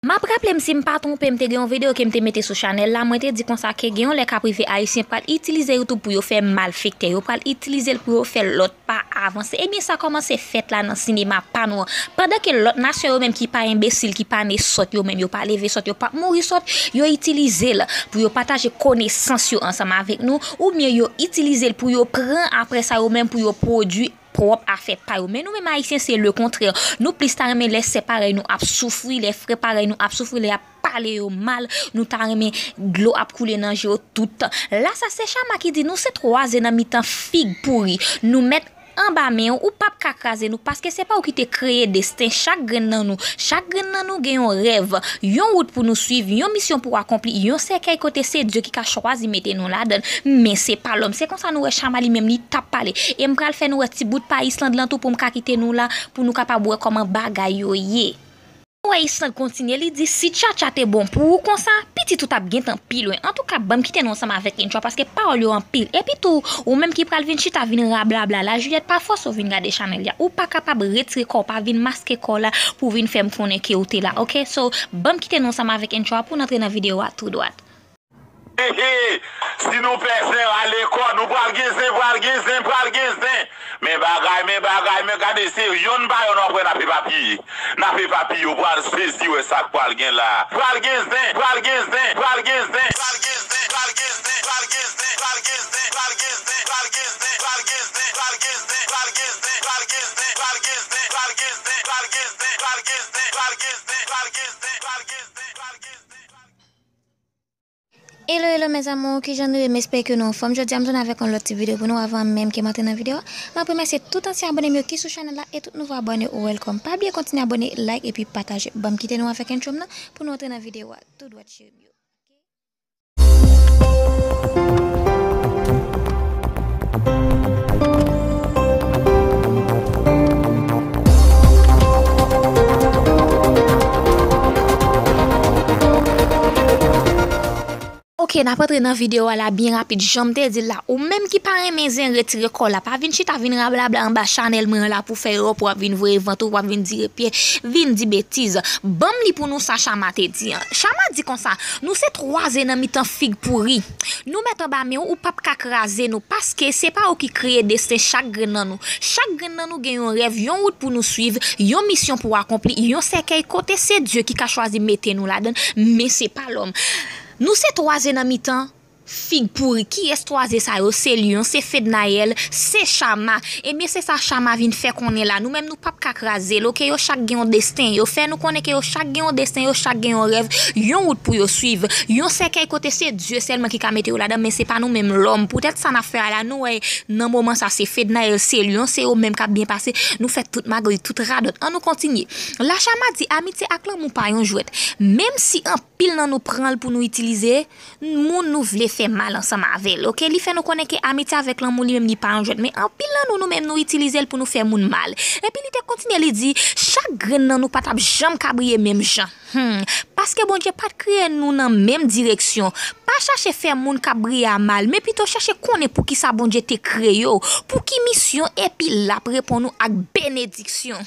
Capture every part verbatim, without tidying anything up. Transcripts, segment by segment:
M ap raple m, si m pa twonpe m, te gen yon videyo ke m te mete sou chanèl la, mwen te di konsa ke gen yon lè k ap rive Ayisyen pral itilize YouTube pou yo fè malfektè, yo pral itilize l pou yo fè lòt pa avanse. Ebyen, sa kòmanse fèt la nan sinema pa nou an. Pandan ke lòt nasyon yo menm ki pa enbesil, ki pa ne sòt, yo menm yo pa leve sòt, yo p ap mouri sòt, yo itilize l pou yo pataje konesans yo ansanm avèk nou, oubyen yo itilize l pou yo pran apre sa yo menm pou yo pwodui pwòp afè pa yo. Men nou menm Ayisyen, se lekontrè. Nou plis ta renmen lè sè parèy nou ap soufri, lè frè parèy nou ap soufri, lè y ap pale yo mal, nou ta renmen dlo ap koule nan je yo tout tan. La sa se Chama ki di nou se twa ze nan mitan fig pouri. Nou mèt anba men w, ou p ap ka kraze nou, paske se pa ou ki te kreye desten chak grenn nan nou. Chak grenn nan nou gen yon rèv, yon wout pou nou swiv, yon misyon pou akonpli, yon sèkèy kote se Dye ki ka chwazi mete nou ladan l, men se pa lòm. Se konsa nou wè Chama li menm li t ap pale. E m pral fè nou wè ti bout pa Island lan tou pou m ka kite nou la, pou nou kapab wè kòman bagay yo ye. Nou wè Island kontinye, li di, "Si Tchatcha te bon pou ou konsa, pitit ou t ap gentan pi lwen." Antouka, ban m kite nou ansanm avèk entro a, paske pawòl yo anpil. Epi tou, ou menm ki pral vin chita vin rablabla la, Juliette, pa fòse w vin gade chanèl la. Ou pa kapab retire kò w, pa vin maske kò w la pou w vin fè m konnen ke w te la, oke? So, ban m kite nou ansanm avèk entro a pou n antre nan videyo a tou dwat. Hehe, si nou pè zen rale kò, nou pral gen zen, pral gen zen, pral gen zen. Men bagay, men bagay, men gade se yonn pa yonn w ap wè n ap epapiye. N ap epapiye, w pral sezi wè sa k pral gen la. Pral gen zen, pral gen zen, pral gen zen. Hello, hello, mes amours, kijan nou ye? M espere ke nou anfòm. Jodi a, m tounen avèk yon lòt ti videyo pou nou. Avan menm ke m antre nan videyo a, m ap remèsye tout ansyen abòne m yo ki sou chanèl la e tout nouvo abòne, welcome. Pa bliye kontinye abòne, like epi pataje. Ban m kite nou avèk entro m nan pou nou antre nan videyo a. Tou dwat, cheri m yo. Ok, n ap antre nan videyo a la byen rapid. Jan m te di l la, ou menm ki pa renmen zen, retire kò w la. Pa vin chita, vin rablabla anba chanèl mwen an la pou fè yo pou w ap vin voye vant ou, pou w ap vin dire pye, vin di betiz. Ban m li pou nou sa Chama te di an. Chama di konsa, nou se twa zen nan mitan fig pouri. Nou mèt anba men w, ou p ap ka kraze nou, paske se pa ou ki kreye desten chak grenn nan nou. Chak grenn nan nou gen yon rèv, yon wout pou nou swiv, yon misyon pou akonpli, yon sèkèy kote se Dye ki ka chwazi mete nou ladan l, men se pa lòm. Nou se twa zen nan mitan fig pouri. Kiyès twa zen sa yo? Se Lyon, se Fednaelle, se Chama. Ebyen, se sa Chama vin fè konnen la. Nou menm, nou p ap ka kraze l, oke? Yo chak gen yon desten. Yo fè nou konnen ke yo chak gen yon desten, yo chak gen yon rèv, yon wout pou yo swiv, yon sèkèy kote se Dye sèlman ki ka mete yo ladan, men se pa nou menm lòm. Poutèt sa n ap fè a la, nou wè nan moman sa, se Fednaelle, se Lyon, se yo menm k ap byen pase. Nou fè tout magouy, tout radòt. Ann nou kontinye. La Chama di, amitye ak lanmou pa yon jwèt. Menm si anpil nan nou pran l pou nou itilize, moun nou vle fè mal ansanm avè l, oke? Li fè nou konnen ke amitye avèk lanmou li menm li pa yon jwèt, men anpil nan nou, nou menm nou itilize l pou nou fè moun mal. Epi li te kontinye, li di, chak grenn nan nou pa t ap janm ka briye menm jan. Hmm, paske Bondye pa t kreye nou nan menm direksyon. Pa chache fè moun k ap briye a mal, men pito chache konnen poukisa Bondye te kreye w, pou ki misyon, epi l ap reponn ou ak benediksyon.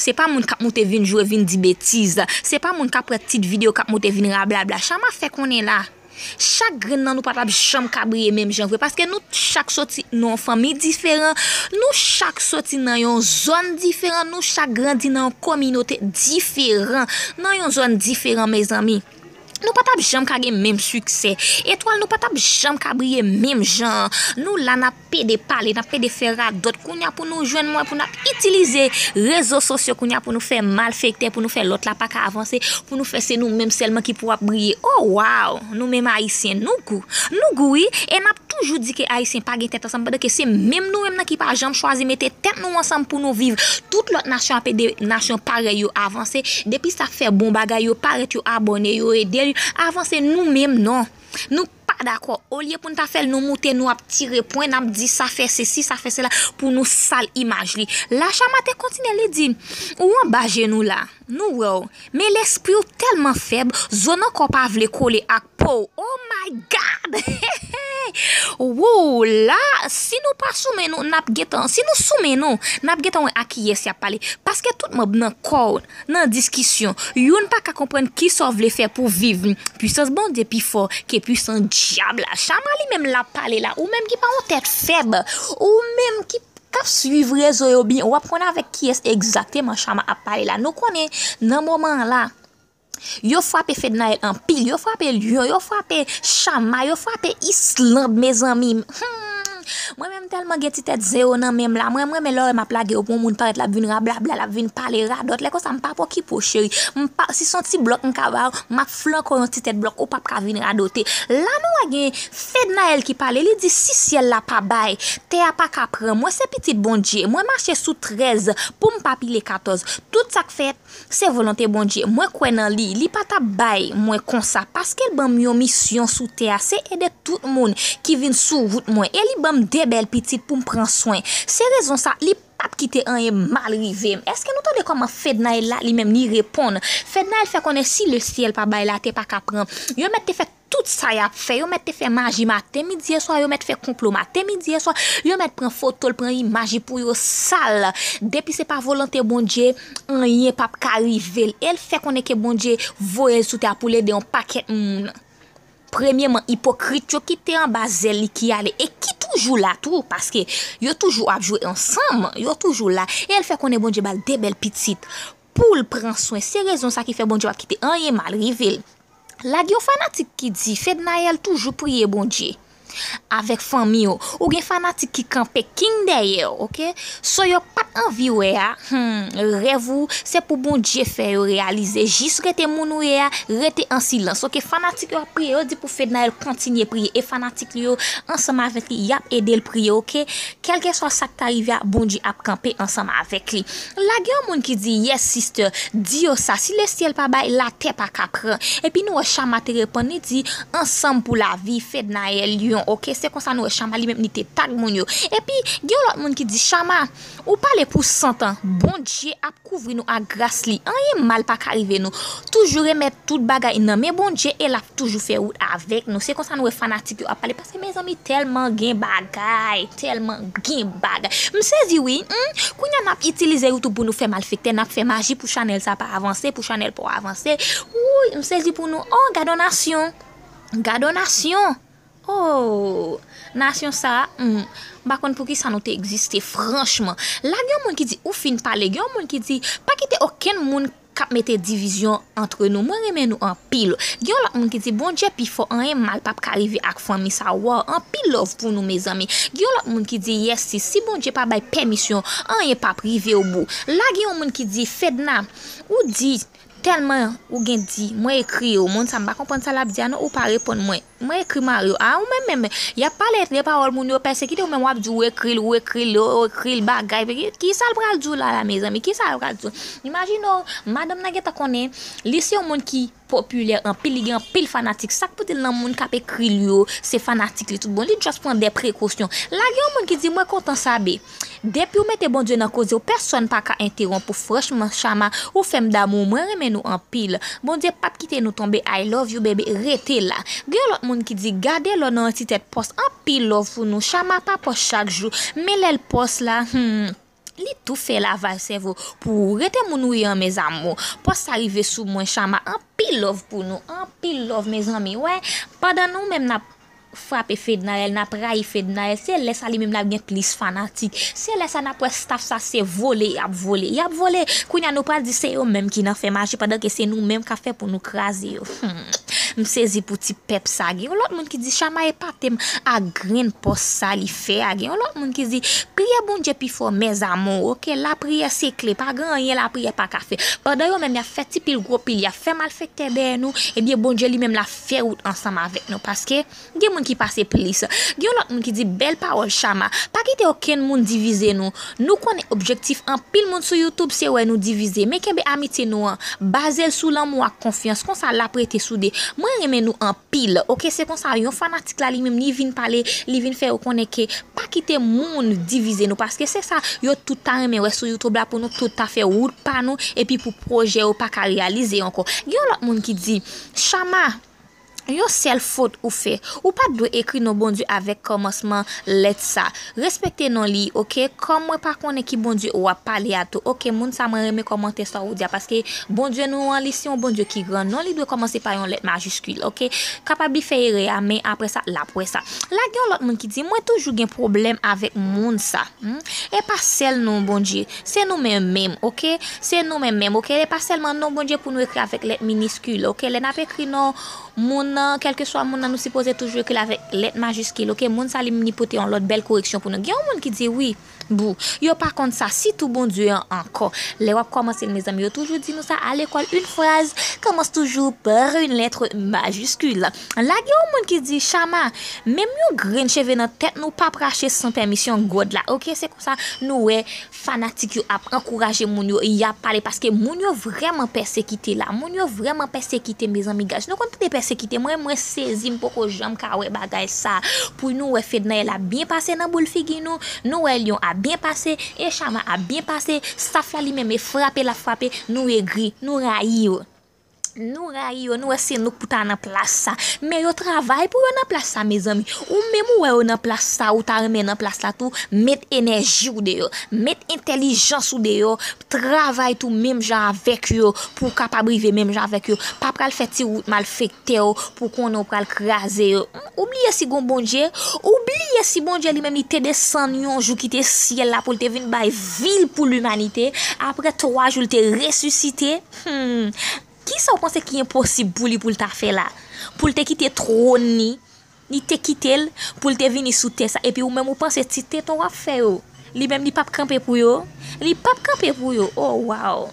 Se pa moun k ap moute vin jwe, vin di betiz. Se pa moun k ap pran tit videyo k ap moute vin rablabla. Chama fè konnen la. Chak grenn nan nou pa t ap janm ka briye menm jan vre, paske nou chak soti nan yon fanmi diferan, nou chak soti nan yon zòn diferan, nou chak grandi nan yon kominote diferan, nan yon zòn diferan, mezanmi. Nou pa t ap janm ka gen menm siksè. Etwal nou pa t ap janm ka briye menm jan. Nou la, n ap pede pale, n ap pede fè radòt. Kounye a pou nou jwenn mwen, pou n ap itilize rezo sosyo kounye a pou nou fè malfektè, pou nou fè lòt la pa ka avanse, pou nou fè se nou menm sèlman ki pou ap briye. Oh, wow! Nou menm Ayisyen, nou gou. Nou gou, wi. E n ap toujou di ke Ayisyen pa gen tèt ansanm, pandan ke se menm nou menm nan ki pa janm chwazi mete tèt nou ansanm pou nou viv. Tout lòt nasyon ap ede nasyon parèy yo avanse. Depi sa fè bon bagay, yo parèt, yo abòne, yo ede l avanse, nou menm non. Nou pa dakò. Olye pou n ta fè l, nou moute, nou ap tire pwen, n ap di sa fè sesi, sa fè sela, pou nou sal imaj li. La Chama te kontinye, li di, ou anba je nou la, nou wè w, men lespri w tèlman fèb, zo nan kò w pa vle kole ak po w. Oh my God! Wou, la, si nou pa sou men nou, n ap gentan, si nou sou men nou, n ap gentan wè a kiyès y ap pale. Paske tout manm nan kò w, nan diskisyon, youn pa ka konprann kisa w vle fè pou viv. Pwisans Bondye pi fò ke pwisans dyab la. Chama li menm l ap pale la, ou menm ki pa yon tèt fèb, ou menm ki k ap swiv rezo yo byen, w ap konn avèk kiyès egzakteman Chama ap pale la. Nou konnen, nan moman an la, yo frape Fednaelle anpil, yo frape Lyon, yo frape Chama, yo frape Islande, mezanmi. Hmm. Mwen menm tèlman gen ti tèt zen yo nan men m la. Mwen, mwen renmen lè w wè m ap lage yo pou yon moun parèt l ap vin rablabla, l ap vin pale radòt. Lè konsa, m p ap okipe w, cheri. M pa, si se yon ti blòk m ka ba w, m ap flanke w yon ti tèt blòk, ou p ap ka vin radote. La, nou wè gen Fednaelle ki pale, li di, "Si syèl la pa bay, tè a pa ka pran. Mwen se pitit Bondye. Mwen mache sou trèz pou m pa pile katòz. Tout sa k fèt, se volonte Bondye. Mwen kwè nan li. Li pa t ap bay mwen konsa, paske l ban m yon misyon sou tè a, se ede tout moun ki vin sou wout mwen. E li ban m de bèl pitit pou m pran swen. Se rezon sa, li p ap kite anyen mal rive m." Èske nou tande kòman Fednaelle la, li menm, li reponn? Fednaelle fè konnen si le syèl pa bay, latè pa ka pran. Yo mèt te fè tout sa y ap fè. Yo mèt te fè maji maten, midi e swa, yo mèt fè konplo maten, midi e swa, yo mèt pran foto l, pran imaj li pou yo sal. Depi se pa volonte Bondye, anyen p ap ka rive l. E l fè konnen ke Bondye voye l sou tè a pou l ede yon pakèt moun. Premyeman, ipokrit yo ki te anba zèl li ki ale e ki toujou la tou, paske yo toujou ap jwe ansanm, yo toujou la. E l fè konnen Bondye ba l de bèl pitit pou l pran swen. Se rezon sa ki fè Bondye p ap kite anyen mal rive l. La gen yon fanatik ki di, "Fednaelle toujou priye Bondye avèk fanmi w." Ou gen fanatik ki kanpe king dèyè w, oke? So yo pa t anvi wè a, hmm, rèv ou, se pou Bondye fè yo reyalize. Jis rete moun ou ye a, rete an silans, oke? Fanatik yo ap priye, yo di pou Fednaelle kontinye priye. E fanatik li yo, ansanm avèk li, y ap ede l priye, oke? Kèlkeswa sa k ta rive a, Bondye ap kanpe ansanm avèk li. La gen yon moun ki di, "Yes, sister, di yo sa, si le syèl pa bay, latè pa ka pran." Epi nou wè Chama te reponn, li di, "Ansanm pou lavi, Fednaelle Lyon." Oke, se konsa nou wè Chama li menm li te tag moun yo. Epi gen yon lòt moun ki di, "Chama, ou pale pou san tan, Bondye ap kouvri nou ak gras li, anyen mal pa ka rive nou. Toujou remèt tout bagay nan men Bondye e l ap toujou fè wout avèk nou." Se konsa nou wè fanatik yo ap pale, paske mezanmi tèlman gen bagay, tèlman gen bagay. M sezi wi, hmm? Kounye a n ap itilize YouTube pou nou fè malfektè, n ap fè maji pou chanèl sa pa avanse, pou chanèl pa w avanse. Wouy, m sezi pou nou. Oh, gad on nasyon. Gad on nasyon. Oh, nasyon sa, hmm, m pa konn pou kisa nou te egziste, franchman. La gen yon moun ki di, ou fin pale, gen yon moun ki di, pa kite okenn moun k ap mete divizyon antre nou. Mwen renmen nou anpil. Gen yon lòt moun ki di, Bondye pi fò, anyen mal p ap ka rive ak fanmi sa. Wow, anpil love pou nou, mezanmi. Gen yon lòt moun ki di, yes, sis, si Bondye pa bay pèmisyon, anyen p ap rive w, boo. La gen yon moun ki di, Fedna, ou di, tèlman ou gen di, mwen ekri yo. Moun sa, m pa konprann sa l ap di a non, ou pa reponn mwen. Mwen ekri mari w. A, ou menm menm, y ap pale de pawòl moun yo pèsekite, ou menm w ap di ou ekri l, ou ekri l, ou ekri l, bagay. Ki, ki sa l pral di w la, la, mezanmi? Ki sa l pral di w? Imajine w, madanm nan gentan konnen, li se yon moun ki popilè anpil, li gen anpil fanatik. Sa k pou di l nan moun k ap ekri l yo, se fanatik li tout bon. Li just pran de prekosyon. La gen yon moun ki di, mwen kontan sa, be. Depi w mete Bondye nan koze w, pèsòn pa ka entewonp ou. Franchman, Chama, ou fè m damou w. Mwen renmen nou anpil. Bondye p ap kite nou tonbe. I love you, baby. Rete la. Gen yon lòt moun ki di, gade lò nan yon ti tèt pòs. Anpil love pou nou. Chama pa pòs chak jou. Men lè l pòs la, hmm, li tou fè lavaj sèvo pou ou. Rete moun ou ye an, mes amours. Pòs sa rive sou mwen, Chama. Anpil love pou nou. Anpil love, mezanmi. Wè, pandan nou menm n ap frape Fednaelle, n ap rayi Fednaelle, se lè sa li menm l ap gen plis fanatik. Se lè sa n ap wè staff sa se vole y ap vole. Y ap vole. Kounye a nou pral di se yo menm ki nan fè maji pandan ke se nou menm k ap fè pou nou kraze yo. Hmm. M sezi pou ti pèp sa. Gen yon lòt moun ki di Chama epate m ak grenn pòs sa li fè a. Gen yon lòt moun ki di priye Bondye pi fò, mes amours, oke? Lapriyè se kle. Pa gen anyen lapriyè pa ka fè. Pandan yo menm y ap fè ti pil gwo pil, y ap fè malfektè dèyè nou, ebyen Bondye li menm l ap fè wout ansanm avèk nou. Paske gen moun ki pase plis. Gen yon lòt moun ki di, bèl pawòl, Chama. Pa kite okenn moun divize nou. Nou konnen objektif anpil moun sou YouTube se wè nou divize. Men kenbe amitye nou an. Baze l sou lanmou ak konfyans. Konsa l ap rete soude. Mwen renmen nou anpil. Oke, se konsa yon fanatik la li menm li vin pale, li vin fè yo konnen ke pa kite moun divize nou. Paske se sa yo tout ta renmen wè sou YouTube la pou nou tout ta fè wout pa nou epi pou pwojè yo pa ka reyalize ankò. Gen yon lòt moun ki di, Chama, yon sèl fot ou fè. Ou pa t dwe ekri non Bondye avèk kòmansman lèt sa. Respekte non li, oke? Kòm mwen pa konnen ki Bondye w ap pale a tou, oke? Moun sa mwen renmen kòmantè sa ou di a, paske Bondye nou an, li se yon Bondye ki gran. Non li dwe kòmanse pa yon lèt majiskil, oke? Kapab li fè erè a, men apre sa, l ap wè sa. La gen yon lòt moun ki di, mwen toujou gen pwoblèm avèk moun sa. Hmm? E pa sèl nou, Bondye. Se nou menm menm, oke? Se nou menm menm, oke? E pa sèlman non Bondye pou nou ekri avèk lèt miniskil, oke? Lè n ap ekri non moun nan, kèlkeswa moun nan, nou sipoze toujou ekri l avèk lèt majiskil, oke? Moun sa li menm li pote yon lòt bèl koreksyon pou nou. Gen yon moun ki di, wi, boo, yo pa konn sa, sitou Bondye an ankò. Lè w ap kòmanse l, mezanmi, yo toujou di nou sa, à l'école, une phrase commence toujours par une lettre majuscule. La gen yon moun ki di, Chama, menm yon grenn cheve nan tèt nou p ap rache san pèmisyon God la, oke? Se konsa nou wè fanatik yo ap ankouraje moun yo, y ap pale, paske moun yo vrèman pèsekite la. Moun yo vrèman pèsekite, mezanmi, guys. Nou konn tande pèsekite, mwen, mwen sezi, m poko janm ka wè bagay sa. Pou nou wè Fednaelle ap byen pase nan boul figi nou, nou wè Lion ap byen pase, e Chama ap byen pase, staff la li menm e frape l ap frape, nou egri, nou rayi yo. Nou rayi yo, nou wè se nou k pou ta nan plas sa. Men yo travay pou yo nan plas sa, mezanmi. Ou menm ou wè yo nan plas sa, ou ta renmen nan plas la tou, met enèji w deyò, met entèlijans ou deyò, travay tou menm jan avèk yo, pou w kapab rive menm jan avèk yo. Pa pral fè ti wout malfektè w pou konnen w pral kraze yo. Hmm, ou bliye si gon Bondye, ou bliye si Bondye li menm li te desann yon jou kite syèl la pou l te vin bay vi l pou limanite, apre twa jou l te resisite. Hmm. Kisa w panse ki enposib pou li pou l ta fè la? Pou l te kite twòn li, li te kite l pou l te vini sou tè sa, epi ou menm ou panse ti teton w ap fè yo, li menm li p ap kanpe pou yo? Li p ap kanpe pou yo, oh wow!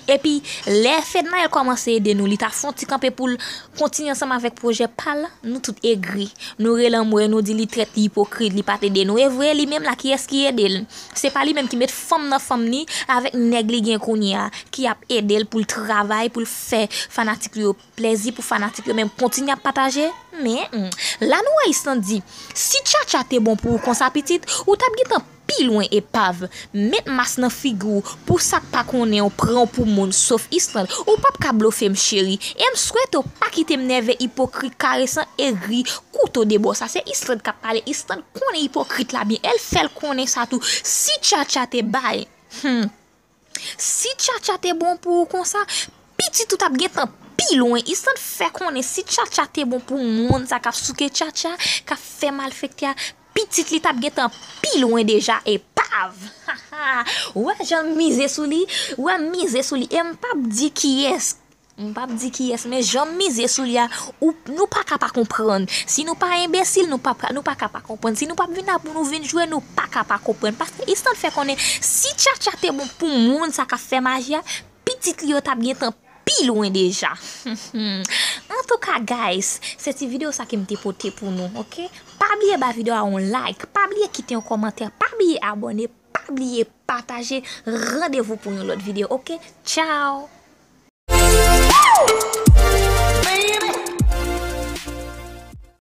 Epi, lè Fednaelle kòmanse ede nou, li ta fè yon ti kanpe pou l kontinye ansanm avèk pwojè pa l, nou tout egri. Nou rele anmwey, nou di li trèt, li ipokrit, li pa t ede nou. E vre, li menm la, kiyès ki ede l? Se pa li menm ki met fanm nan fanm ni avèk nèg li gen kounye a, ki ap ede l pou l travay, pou l fè fanatik li yo plèzi, pou fanatik yo menm kontinye ap pataje. Men, hmm, la nou wè Islande di, si Tchatcha te bon pou ou konsa pitit, ou t ap gentan pi lwen epav. Met mas nan figi w, pou sa k pa konnen w pran w pou moun, sof Islande. Ou p ap ka blofe m cheri. E m swete w pa kite m nève ipokrit karesan egri kouto de bò sa. Se Islande k ap pale. Islande konnen ipokrit la byen. E l fè l konnen sa tou. Si Tchatcha te bay. Hmm. Si Tchatcha te bon pou ou konsa, pitit ou t ap gentan pi lwen. Islande fè konnen si Tchatcha te bon pou moun sa k ap souke Tchatcha, k ap fè malfektè a, pitit li t ap gentan pi lwen deja epav. Ou wè jan m mize sou li? Ou wè m mize sou li. E m p ap di kiyès. M p ap di kiyès, men jan m mize sou li a, ou, nou pa ka pa konprann. Si nou pa enbesil, nou pa, nou pa ka pa konprann. Si nou p ap vin la pou nou vin jwe, nou pa ka pa konprann. Paske Islande fè konnen, si Tchatcha te bon pou moun sa k ap fè maji a, pitit li yo t ap gentan pi lwen deja. Antouka, guys, se ti videyo sa ke m te pote pou nou, oke? Pa bliye ba videyo a yon like, pa bliye kite yon kòmantè, pa bliye abòne, pa bliye pataje. Randevou pou yon lòt videyo, oke? Tchao!